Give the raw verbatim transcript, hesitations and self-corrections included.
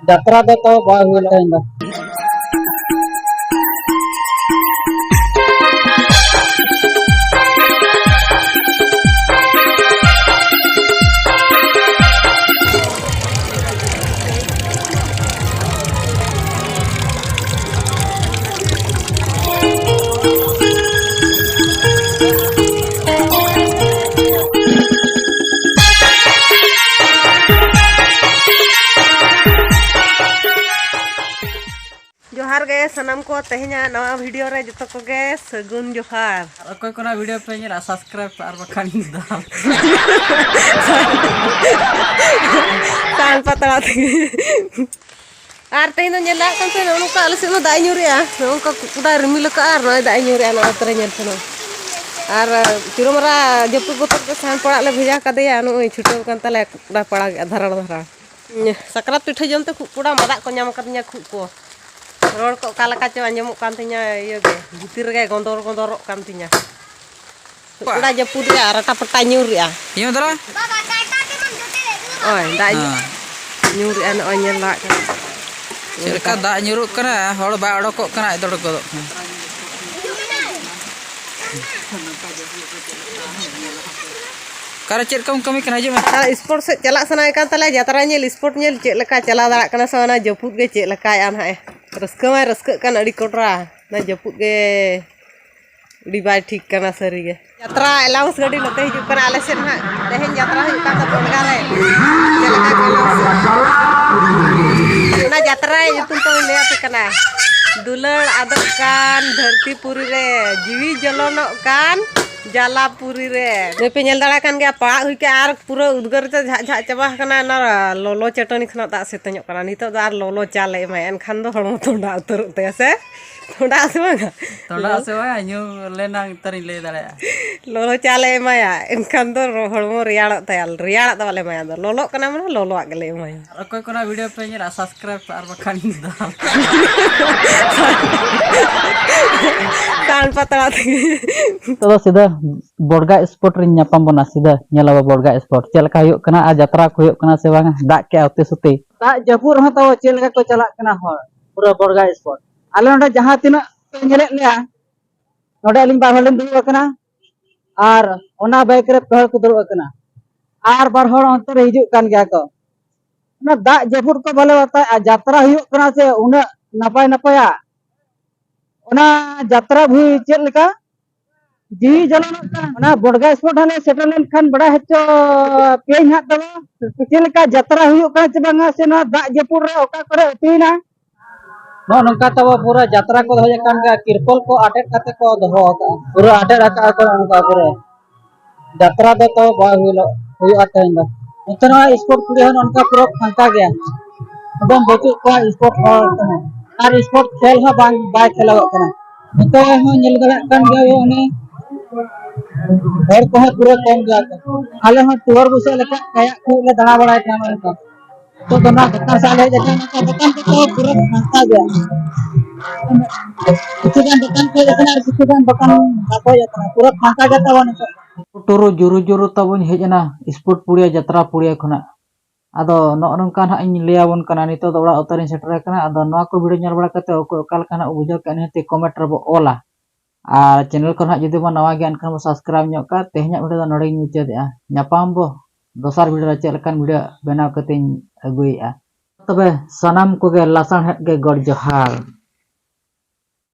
ᱡᱟᱛᱨᱟ ᱫᱚ ᱛᱚ ᱵᱟᱭ ᱦᱩᱭᱩᱜ ᱛᱟᱦᱮᱱ ᱫᱚ᱾ ᱡᱚᱦᱟᱨ ᱜᱮ ᱥᱟᱱᱟᱢ ᱠᱚ, ᱛᱮᱦᱮᱧᱟᱜ ᱱᱟᱣᱟ ᱵᱷᱤᱰᱤᱭᱳ ᱨᱮ ᱡᱚᱛᱚ ᱠᱚᱜᱮ ᱥᱟᱹᱜᱩᱱ ᱡᱚᱦᱟᱨ᱾ ᱟᱨ ᱚᱠᱚᱭ ᱠᱚ ᱱᱚᱣᱟ ᱵᱷᱤᱰᱤᱭᱳ ᱯᱮ ᱧᱮᱞᱟ, ᱥᱟᱵᱥᱠᱨᱟᱭᱤᱵ ᱯᱮ, ᱟᱨ ᱵᱟᱠᱷᱟᱱ ᱫᱟᱞ᱾ ᱥᱟᱱ ᱯᱟᱛᱲᱟ ᱛᱮᱜᱮ᱾ ᱟᱨ ᱛᱮᱦᱮᱧ ᱫᱚ ᱧᱮᱞ ᱫᱟᱲᱮᱭᱟᱜ ᱠᱟᱱ ᱛᱟᱦᱮᱸ, ᱱᱚᱜᱼᱚ ᱱᱚᱝᱠᱟ ᱟᱞᱮ ᱥᱮᱫ ᱦᱚᱸ ᱫᱟᱜ ᱮ ᱧᱩᱨᱮᱜᱼᱟ᱾ ᱱᱚᱜᱼᱚ ᱱᱚᱝᱠᱟ ᱠᱩᱠᱰᱟᱭ ᱨᱤᱢᱤᱞ ᱟᱠᱟᱫᱼᱟ ᱟᱨ ᱱᱚᱜᱼᱚᱭ ᱫᱟᱜ ᱮ ᱧᱩᱨᱮᱜᱼᱟ ᱱᱚᱣᱟ ᱚᱛ ᱨᱮ, ᱧᱮᱞ ᱯᱮ ᱱᱚᱜᱼᱚᱭ᱾ ᱟᱨ ᱪᱩᱨᱟᱹᱢᱟᱨᱟ ᱡᱟᱹᱯᱩᱫ ᱵᱚᱛᱚᱨ ᱛᱮ ᱥᱟᱦᱟᱱ ᱯᱟᱲᱟᱜ ᱞᱮ ᱵᱷᱮᱡᱟ ᱠᱟᱫᱮᱭᱟ, ᱱᱚᱜᱼᱚᱭ ᱪᱷᱩᱴᱟᱹᱣ ᱠᱟᱱ ᱛᱟᱞᱮᱭᱟ ᱠᱩᱠᱰᱟ ᱯᱟᱲᱟᱜᱮᱜᱼᱟ ᱫᱷᱟᱨᱟᱲ ᱫᱷᱟᱨᱟᱲ᱾ ᱥᱟᱠᱨᱟᱛ ᱯᱤᱴᱷᱟᱹ ᱡᱚᱢ ᱛᱮ ᱠᱷᱩᱵ ᱠᱚᱲᱟ ᱢᱟᱫᱟᱜ ᱠᱚ ᱧᱟᱢ ᱟᱠᱟᱫᱤᱧᱟ ᱠᱷᱩᱵ ᱠᱚ᱾ ᱨᱚᱲ ᱠᱚ ᱚᱠᱟ ᱞᱮᱠᱟ ᱪᱚ ᱟᱸᱡᱚᱢᱚᱜ ᱠᱟᱱ ᱛᱤᱧᱟ, ᱤᱭᱟᱹ ᱜᱮ, ᱵᱷᱤᱛᱤᱨ ᱨᱮᱜᱮ ᱜᱚᱸᱫᱚᱨ ᱜᱚᱸᱫᱚᱨᱚᱜ ᱠᱟᱱ ᱛᱤᱧᱟ᱾ ᱠᱷᱩᱵ ᱠᱚᱲᱟ ᱡᱟᱹᱯᱩᱫ ᱨᱮ ᱟᱨ ᱨᱟᱴᱟ ᱯᱟᱴᱟ ᱧᱩᱨᱮᱜᱼᱟ᱾ ᱤᱧ ᱫᱟᱨᱟ? ᱳᱭ, ᱫᱟᱜ ᱦᱮᱸ᱾ ᱧᱩᱨᱮᱜᱼᱟ, ᱱᱚᱜᱼᱚᱭ ᱧᱮᱞ ᱫᱟᱲᱮᱭᱟᱜ ᱠᱟᱱᱟ᱾ ᱪᱮᱫ ᱞᱮᱠᱟ ᱫᱟᱜ ᱧᱩᱨᱩᱜ ᱠᱟᱱᱟ, ᱦᱚᱲ ᱵᱟᱭ ᱚᱰᱚᱠᱚᱜ ᱠᱟᱱᱟ, ᱟᱡ ᱫᱚ ᱚᱰᱚᱠ ᱜᱚᱫᱚᱜ ᱠᱟᱱᱟ᱾ ᱚᱠᱟᱨᱮ ᱪᱮᱫ ᱠᱚᱢ ᱠᱟᱹᱢᱤ ᱠᱟᱱᱟ? ᱦᱤᱡᱩᱜ ᱢᱮ᱾ ᱟᱨ ᱥᱯᱳᱨᱴ ᱥᱮᱫ ᱪᱟᱞᱟᱜ ᱥᱟᱱᱟᱭᱮ ᱠᱟᱱ ᱛᱟᱞᱮᱭᱟ, ᱡᱟᱛᱨᱟ ᱧᱮᱞ, ᱥᱯᱳᱨᱴ ᱧᱮᱞ, ᱪᱮᱫ ᱞᱮᱠᱟ ᱪᱟᱞᱟᱣ ᱫᱟᱲᱮᱭᱟᱜ ᱠᱟᱱᱟ ᱥᱮ ᱚᱱᱟ ᱡᱟᱹᱯᱩᱫ ᱜᱮ ᱪᱮᱫ ᱞᱮᱠᱟᱭᱮᱫᱼᱟ ᱱᱟᱦᱟᱜ ᱮ᱾ ᱨᱟᱹᱥᱠᱟᱹ ᱢᱟᱭ ᱨᱟᱹᱥᱠᱟᱹᱜ ᱠᱟᱱ ᱟᱹᱰᱤ ᱠᱚᱰᱨᱟ, ᱚᱱᱟ ᱡᱟᱹᱯᱩᱫ ᱜᱮ ᱟᱹᱰᱤ ᱵᱟᱭ ᱴᱷᱤᱠ ᱠᱟᱱᱟ ᱥᱟᱹᱨᱤ ᱜᱮ᱾ ᱡᱟᱛᱨᱟ ᱮᱞᱟᱣᱩᱱᱥ ᱜᱟᱹᱰᱤ ᱱᱚᱛᱮ ᱦᱤᱡᱩᱜ ᱠᱟᱱᱟ ᱟᱞᱮ ᱥᱮᱫ ᱱᱟᱦᱟᱜ᱾ ᱛᱮᱦᱮᱧ ᱡᱟᱛᱨᱟ ᱦᱩᱭᱩᱜ ᱠᱟᱱ ᱛᱟᱵᱚᱱᱟ ᱵᱚᱰᱜᱟ ᱨᱮ᱾ ᱪᱮᱫ ᱞᱮᱠᱟ ᱠᱚ ᱮᱞᱟᱣᱩᱱᱥ? ᱚᱱᱟ ᱡᱟᱛᱨᱟ ᱨᱮᱭᱟᱜ ᱧᱩᱛᱩᱢ ᱛᱟᱵᱚᱱ ᱞᱟᱹᱭ ᱟᱯᱮ ᱠᱟᱱᱟ, ᱫᱩᱞᱟᱹᱲ ᱟᱫᱚᱜ ᱠᱟᱱ ᱫᱷᱟᱹᱨᱛᱤ ᱯᱩᱨᱤ ᱨᱮ, ᱡᱤᱣᱤ ᱡᱚᱞᱚᱱᱚᱜ ᱠᱟᱱ ᱡᱟᱞᱟᱯᱩᱨᱤ ᱨᱮ᱾ ᱱᱩᱭ ᱯᱮ ᱧᱮᱞ ᱫᱟᱲᱮᱭᱟᱜ ᱠᱟᱱ ᱜᱮᱭᱟ, ᱯᱟᱲᱟᱜ ᱦᱩᱭ ᱠᱟᱜᱼᱟ ᱟᱨ ᱯᱩᱨᱟᱹ ᱩᱫᱽᱜᱟᱹᱨ ᱛᱮ ᱡᱷᱟᱜ ᱡᱷᱟᱜ ᱪᱟᱵᱟ ᱟᱠᱟᱱᱟ᱾ ᱚᱱᱟ ᱞᱚᱞᱚ ᱪᱟᱹᱴᱟᱹᱱᱤ ᱠᱷᱚᱱᱟᱜ ᱫᱟᱜ ᱥᱮᱛᱮᱧᱚᱜ ᱠᱟᱱᱟ᱾ ᱱᱤᱛᱚᱜ ᱫᱚ ᱟᱨ ᱞᱚᱞᱚ ᱪᱟ ᱞᱮ ᱮᱢᱟᱭᱟ, ᱮᱱᱠᱷᱟᱱ ᱫᱚ ᱦᱚᱲᱢᱚ ᱛᱚᱸᱰᱟ ᱩᱛᱟᱹᱨᱚᱜ ᱛᱟᱭᱟ ᱥᱮ? ᱛᱚᱸᱰᱟ ᱟᱥᱮ ᱵᱟᱝᱟ? ᱛᱚᱸᱰᱟ ᱟᱥᱮ ᱵᱟᱝᱟ? ᱧᱩ ᱞᱮᱱᱟ ᱩᱛᱟᱹᱨᱤᱧ ᱞᱟᱹᱭ ᱫᱟᱲᱮᱭᱟᱜᱼᱟ᱾ ᱞᱚᱞᱚ ᱪᱟ ᱞᱮ ᱮᱢᱟᱭᱟ, ᱮᱱᱠᱷᱟᱱ ᱫᱚ ᱨᱚ-, ᱦᱚᱲᱢᱚ ᱨᱮᱭᱟᱲᱚᱜ ᱛᱟᱭᱟ᱾ ᱨᱮᱭᱟᱲᱟᱜ ᱫᱚ ᱵᱟᱞᱮ ᱮᱢᱟᱭᱟ, ᱟᱫᱚ ᱞᱚᱞᱚᱜ ᱠᱟᱱᱟ ᱢᱟᱱᱮ ᱞᱚᱞᱚᱣᱟᱜ ᱜᱮᱞᱮ ᱮᱢᱟᱭᱟ᱾ ᱟᱨ ᱚᱠᱚᱭ ᱠᱚ ᱚᱱᱟ ᱵᱷᱤᱰᱤᱭᱳ ᱯᱮ ᱧᱮᱞᱟ, ᱥᱟᱵᱥᱠᱨᱟᱭᱤᱵ ᱯᱮ, ᱟᱨ ᱵᱟᱠᱷᱟᱱ ᱫᱟᱞ᱾ ᱥᱟᱱ ᱯᱟᱛᱲᱟ ᱛᱮᱜᱮ᱾ ᱱᱤᱛᱚᱜ ᱫᱚ ᱥᱤᱫᱷᱟᱹ ᱵᱚᱰᱜᱟ ᱥᱯᱚᱴ ᱨᱤᱧ ᱧᱟᱯᱟᱢ ᱵᱚᱱᱟ, ᱥᱤᱫᱷᱟᱹ ᱧᱮᱞ ᱟᱵᱚ ᱵᱚᱰᱜᱟ ᱥᱯᱚᱴ ᱪᱮᱫ ᱞᱮᱠᱟ ᱦᱩᱭᱩᱜ ᱠᱟᱱᱟ ᱟᱨ ᱡᱟᱛᱨᱟ ᱠᱚ ᱦᱩᱭᱩᱜ ᱠᱟᱱᱟ ᱥᱮ ᱵᱟᱝ, ᱫᱟᱜ ᱠᱮᱜᱼᱟ ᱩᱛᱤ ᱥᱩᱛᱤ᱾ ᱫᱟᱜ ᱡᱟᱹᱯᱩᱫ ᱨᱮᱦᱚᱸ ᱛᱟᱵᱚ ᱪᱮᱫ ᱞᱮᱠᱟ ᱠᱚ ᱪᱟᱞᱟᱜ ᱠᱟᱱᱟ ᱦᱚᱲ, ᱯᱩᱨᱟᱹ ᱵᱚᱲᱜᱟ ᱥᱯᱚᱴ᱾ ᱟᱞᱮ ᱱᱚᱰᱮ ᱡᱟᱦᱟᱸ ᱛᱤᱱᱟᱹᱜ ᱯᱮ ᱧᱮᱞᱮᱫ ᱞᱮᱭᱟ, ᱱᱚᱰᱮ ᱟᱹᱞᱤᱧ ᱵᱟᱨ ᱦᱚᱲ ᱞᱤᱧ ᱫᱩᱲᱩᱵ ᱟᱠᱟᱱᱟ, ᱟᱨ ᱚᱱᱟ ᱵᱟᱭᱤᱠ ᱨᱮ ᱯᱮ ᱦᱚᱲ ᱠᱚ ᱫᱩᱲᱩᱵ ᱟᱠᱟᱱᱟ, ᱟᱨ ᱵᱟᱨ ᱦᱚᱲ ᱚᱱᱛᱮ ᱨᱮ ᱦᱤᱡᱩᱜ ᱠᱟᱱ ᱜᱮᱭᱟ ᱠᱚ᱾ ᱚᱱᱟ ᱫᱟᱜ ᱡᱟᱹᱯᱩᱫ ᱠᱚ ᱵᱟᱞᱮ ᱵᱟᱛᱟᱣᱮᱫᱼᱟ, ᱡᱟᱛᱨᱟ ᱦᱩᱭᱩᱜ ᱠᱟᱱᱟ ᱥᱮ ᱩᱱᱟᱹᱜ ᱱᱟᱯᱟᱭ ᱱᱟᱯᱟᱭᱟᱜ, ᱚᱱᱟ ᱡᱟᱛᱨᱟ ᱵᱷᱤᱲ ᱪᱮᱫ ᱞᱮᱠᱟ ᱡᱤᱣᱤ ᱡᱟᱞᱟᱱᱚᱜ ᱠᱟᱱᱟ᱾ ᱚᱱᱟ ᱵᱚᱲᱜᱟ ᱥᱯᱚᱴ ᱦᱟᱸᱜ ᱞᱮ ᱥᱮᱴᱮᱨ ᱞᱮᱱᱠᱷᱟᱱ ᱵᱟᱲᱟᱭ ᱦᱚᱪᱚ ᱯᱮᱭᱟᱧ ᱦᱟᱸᱜ ᱛᱚᱵᱮ, ᱪᱮᱫ ᱞᱮᱠᱟ ᱡᱟᱛᱨᱟ ᱦᱩᱭᱩᱜ ᱠᱟᱱᱟ ᱪᱮ ᱵᱟᱝᱟ, ᱥᱮ ᱱᱚᱣᱟ ᱫᱟᱜ ᱡᱟᱹᱯᱩᱫ ᱨᱮ ᱚᱠᱟ ᱠᱚᱨᱮ ᱟᱹᱛᱩᱭᱮᱱᱟ᱾ ᱱᱚᱜᱼᱚ ᱱᱚᱝᱠᱟ ᱛᱟᱵᱚ ᱯᱩᱨᱟᱹ ᱡᱟᱛᱨᱟ ᱠᱚ ᱫᱚᱦᱚᱭᱮᱫ ᱠᱟᱱ ᱜᱮᱭᱟ, ᱛᱤᱨᱯᱚᱞ ᱠᱚ ᱟᱴᱮᱫ ᱠᱟᱛᱮ ᱠᱚ ᱫᱚᱦᱚ ᱟᱠᱟᱫᱼᱟ, ᱯᱩᱨᱟᱹ ᱟᱴᱮᱫ ᱟᱠᱟᱫᱼᱟ ᱠᱚ ᱱᱚᱝᱠᱟ ᱯᱩᱨᱟᱹ᱾ ᱡᱟᱛᱨᱟ ᱫᱚ ᱛᱚ ᱵᱟᱭ ᱦᱩᱭᱩᱜ, ᱦᱩᱭᱩᱜᱼᱟ ᱛᱮᱦᱮᱧ ᱫᱚ᱾ ᱱᱚᱛᱮ ᱱᱚᱣᱟ ᱥᱯᱳᱨᱴ ᱠᱩᱲᱤ ᱦᱚᱸ ᱱᱚᱝᱠᱟ ᱯᱩᱨᱟᱹ ᱯᱷᱟᱸᱠᱟ ᱜᱮᱭᱟ, ᱮᱠᱫᱚᱢ ᱵᱟᱹᱪᱩᱜ ᱠᱚᱣᱟ ᱥᱯᱳᱨᱴ ᱦᱚᱲ ᱠᱚᱦᱚᱸ᱾ ᱟᱨ ᱥᱯᱳᱨᱴ ᱠᱷᱮᱞ ᱦᱚᱸ ᱵᱟᱝ, ᱵᱟᱭ ᱠᱷᱮᱞᱚᱜᱚᱜ ᱠᱟᱱᱟ᱾ ᱱᱚᱛᱮ ᱦᱚᱸ ᱧᱮᱞ ᱫᱟᱲᱮᱭᱟᱜ ᱠᱟᱱ ᱜᱮᱭᱟ ᱵᱚ, ᱚᱱᱮ ᱦᱚᱲ ᱠᱚᱦᱚᱸ ᱯᱩᱨᱟᱹ ᱠᱚᱢ ᱜᱮᱭᱟ ᱠᱚ᱾ ᱟᱞᱮ ᱦᱚᱸ ᱴᱩᱣᱟᱹᱨ ᱵᱩᱥᱟᱹᱜ ᱞᱮᱠᱟ ᱠᱟᱭᱟᱜ ᱠᱚ ᱞᱮ ᱫᱟᱬᱟ ᱵᱟᱲᱟᱭ ᱠᱟᱱᱟ ᱱᱚᱝᱠᱟ᱾ ᱱᱤᱛᱚᱜ ᱫᱚ ᱱᱚᱣᱟ ᱫᱚᱠᱟᱱ ᱥᱟᱞᱮ ᱡᱮᱴᱟ ᱱᱚᱝᱠᱟ ᱫᱚᱠᱟᱱ ᱠᱚ ᱯᱩᱨᱟᱹ ᱯᱷᱟᱸᱠᱟ ᱜᱮᱭᱟ᱾ ᱠᱤᱪᱷᱩ ᱜᱟᱱ ᱫᱚᱠᱟᱱ ᱠᱚ ᱦᱮᱡ ᱟᱠᱟᱱᱟ ᱟᱨ ᱠᱤᱪᱷᱩ ᱜᱟᱱ ᱫᱚᱠᱟᱱ ᱵᱟᱠᱚ ᱦᱮᱡ ᱟᱠᱟᱱᱟ, ᱯᱩᱨᱟᱹ ᱯᱷᱟᱸᱠᱟ ᱜᱮ ᱛᱟᱵᱚᱱ ᱱᱤᱛᱚᱜ᱾ ᱴᱩᱨᱩ ᱡᱩᱨᱩ ᱡᱩᱨᱩ ᱛᱟᱵᱚᱧ ᱦᱮᱡ ᱮᱱᱟ ᱥᱯᱳᱨᱴ ᱯᱩᱲᱤᱭᱟ ᱡᱟᱛᱨᱟ ᱯᱩᱲᱤᱭᱟ ᱠᱷᱚᱱᱟᱜ᱾ ᱟᱫᱚ ᱱᱚᱜᱼᱚ ᱱᱚᱝᱠᱟ ᱱᱟᱦᱟᱜ ᱤᱧ ᱞᱟᱹᱭ ᱟᱵᱚᱱ ᱠᱟᱱᱟ, ᱱᱤᱛᱚᱜ ᱫᱚ ᱚᱲᱟᱜ ᱩᱛᱟᱹᱨᱤᱧ ᱥᱮᱴᱮᱨ ᱟᱠᱟᱱᱟ᱾ ᱟᱫᱚ ᱱᱚᱣᱟ ᱠᱚ ᱵᱷᱤᱰᱤᱭᱳ ᱧᱮᱞ ᱵᱟᱲᱟ ᱠᱟᱛᱮ ᱚᱠᱚᱭ ᱚᱠᱟ ᱞᱮᱠᱟ ᱱᱟᱦᱟᱜ ᱵᱩᱡᱷᱟᱹᱣ ᱠᱮᱫ, ᱱᱤᱦᱟᱹᱛᱤ ᱠᱚᱢᱮᱱᱴ ᱨᱮᱵᱚ ᱚᱞᱟ᱾ ᱟᱨ ᱪᱮᱱᱮᱞ ᱠᱚ ᱱᱟᱦᱟᱜ ᱡᱩᱫᱤ ᱵᱚᱱ ᱱᱟᱣᱟ ᱜᱮᱭᱟ, ᱮᱱᱠᱷᱟᱱ ᱵᱚ ᱥᱟᱵᱥᱠᱨᱟᱭᱤᱵᱽ ᱧᱚᱜ ᱠᱟᱜᱼᱟ᱾ ᱛᱮᱦᱮᱧᱟᱜ ᱵᱷᱤᱰᱤᱭᱳ ᱫᱚ ᱱᱚᱰᱮ ᱜᱤᱧ ᱢᱩᱪᱟᱹᱫᱮᱜᱼᱟ᱾ ᱧᱟᱯᱟᱢ ᱵᱚ ᱫᱚᱥᱟᱨ ᱵᱷᱤᱰᱤᱭᱳ ᱨᱮ, ᱪᱮᱫ ᱞᱮᱠᱟᱱ ᱵᱷᱤᱰᱤᱭᱳ ᱵᱮᱱᱟᱣ ᱠᱟᱛᱮᱧ ᱟᱹᱜᱩᱭᱮᱫᱼᱟ᱾ ᱛᱚᱵᱮ ᱥᱟᱱᱟᱢ ᱠᱚᱜᱮ ᱞᱟᱥᱟᱲᱦᱮᱫ ᱜᱮ ᱜᱚᱰ ᱡᱚᱦᱟᱨ᱾